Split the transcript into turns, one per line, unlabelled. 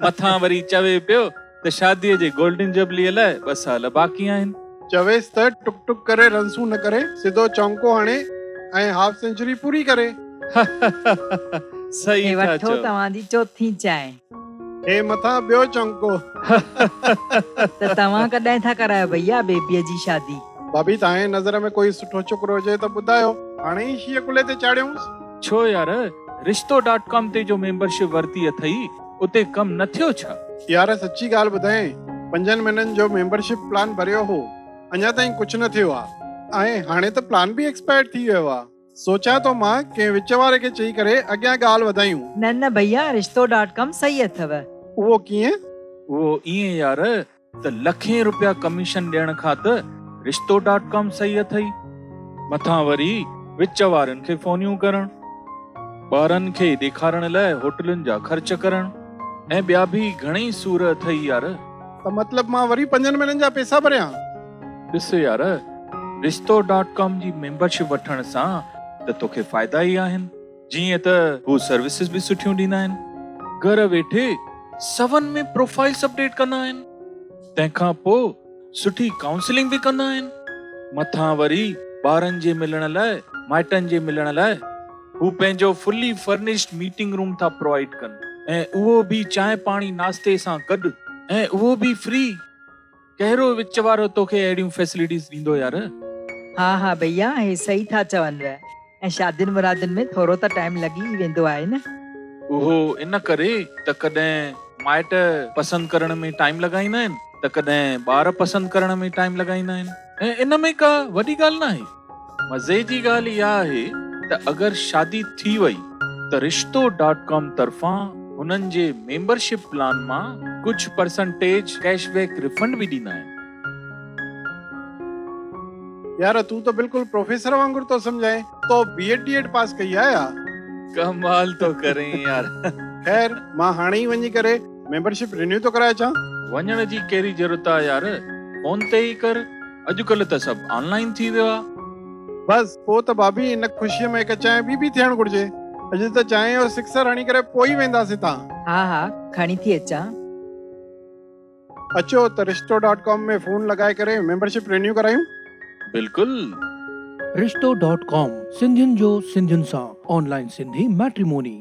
مٿان وري چوي پيو ته شاديء جي گولڊن جبليء لاء ٻه سال باقي آهن.
چويس ته ٽڪ ٽڪ ڪري رنسون نه ڪري، سڌو چونڪو هڻي ۽ هاف سينچري پوري ڪري.
صحيح
هي
ٿا
وٺو
چئو.
توهان جي چوٿين چانهه.
هي مٿان ٻيو چونڪو.
ته توهان ڪڏهن ٿا ڪرايو ڀئيا بيبيء جي شادي؟
ڀاڀي توهان جي نظر ۾ ڪوئي سٺو ڇوڪرو هجي ته ٻڌايو. هاڻي ئي شينهن ڪلهي تي چاڙهيونس.
ڇو يار رشتو ڊاٽ ڪام تي جو ميمبرشپ ورتي اٿئي اتي ڪم نه ٿيو ڇا؟
يار سچي ڳالهه ٻڌايانء پنجن مهينن جو ميمبرشپ پلان ڀريو هو اڃا تائين ڪجهه نه ٿيو آ ۽ هاڻي ته پلان به ايڪسپائرڊ ٿي ويو آ سوچيان ٿو مان ڪنهن وچ واري کي چئي ڪري اڳيان ڳالهه وڌايون.
نه نه ڀئيا رشتو ڊاٽ ڪام صحيح اٿو.
اهو ڪيئن؟
اهو ائين يار ته لکين روپيا ڪميشن ڏيڻ کان ته رشتو ڊاٽ ڪام صحيح اٿئي. مٿان وري وچ وارن کي فونيون ڪرڻ، ٻارن کي ڏيکارڻ لاء هوٽلن جا خرچ ڪرڻ ۽ ٻيا به گهڻئي سور اٿئي يار.
ته مطلب مان وري پنجن مهينن جا پيسا ڀريان؟
ڏس يار رشتو ڊاٽ ڪام جي ميمبرشپ وٺڻ سان ته توکي فائدا ئي آهن. جيئن ته هو سروسز به سٺيون ڏيندا آهن. گهر ويٺي سون ۾ پروفائلز اپڊيٽ ڪندا آهن. تنهن کان پوء سٺي ڪائونسلنگ به ڪندا آهن. مٿان وري ٻارن جي ملڻ لاء مائٽن جي ملڻ لاء هو پنهنجو فلي فرنشڊ ميٽنگ روم ٿا پرووائيڊ ڪن ۽ اهو به چانهه پاڻي ناشتي سان گڏ ۽ اهو به فري. ڪهڙو وچ وارو توکي اهڙيون فيسلٽيز ڏيندو يار.
ها ها ڀئيا هي صحيح ٿا چون ر ۽ شادين مرادين ۾ ٿورو ته ٽائيم لڳي ئي ويندو آهي نه.
اهو ان ڪري ته ڪڏهن مائٽ پسند ڪرڻ ۾ ٽائيم لڳائيندا آهن ته ڪڏهن ٻار پسند ڪرڻ ۾ ٽائيم لڳائيندا آهن ۽ ان ۾ ڪا وڏي ڳالهه ناهي. مزي جي ڳالهه اها آهي ته اگر شادي ٿي وئي ته رشتو ڊاٽ ڪام طرفان هنن جي ميمبرشپ پلان مان ڪجهه پرسنٽيج ڪيش بيڪ ريفنڊ به ڏيندا آهن.
يار تون ته بلڪل پروفيسر وانگر ٿو سمجهائين. تو B Ed D Ed pass ڪئي آهي يا؟
ڪمال ٿو ڪرين يار.
خير مان هاڻي ئي وڃي ڪري ميمبرشپ رينيو ٿو ڪرائي اچان.
وڃڻ جي ڪهڙي ضرورت آهي يار فون تي ئي ڪر. اڄڪلهه ته سڀ آن لائين ٿي ويو آ.
بس پوء ته ڀاڀي ان خوشيء ۾ هڪ چانهه ٻي به ٿيڻ گهرجي. اڄ ته چانهه جو سڪسر هڻي ڪري پوء ئي وينداسين هتان.
ها ها کڻي ٿي اچان.
اچو ته رشتو ڊاٽ ڪام ۾ فون لڳائي ڪري ميمبرشپ رينيو ڪرايون.
بلڪل.
رشتو ڊاٽ ڪام سنڌين جو سنڌين سان آن لائين سنڌي ميٽريموني.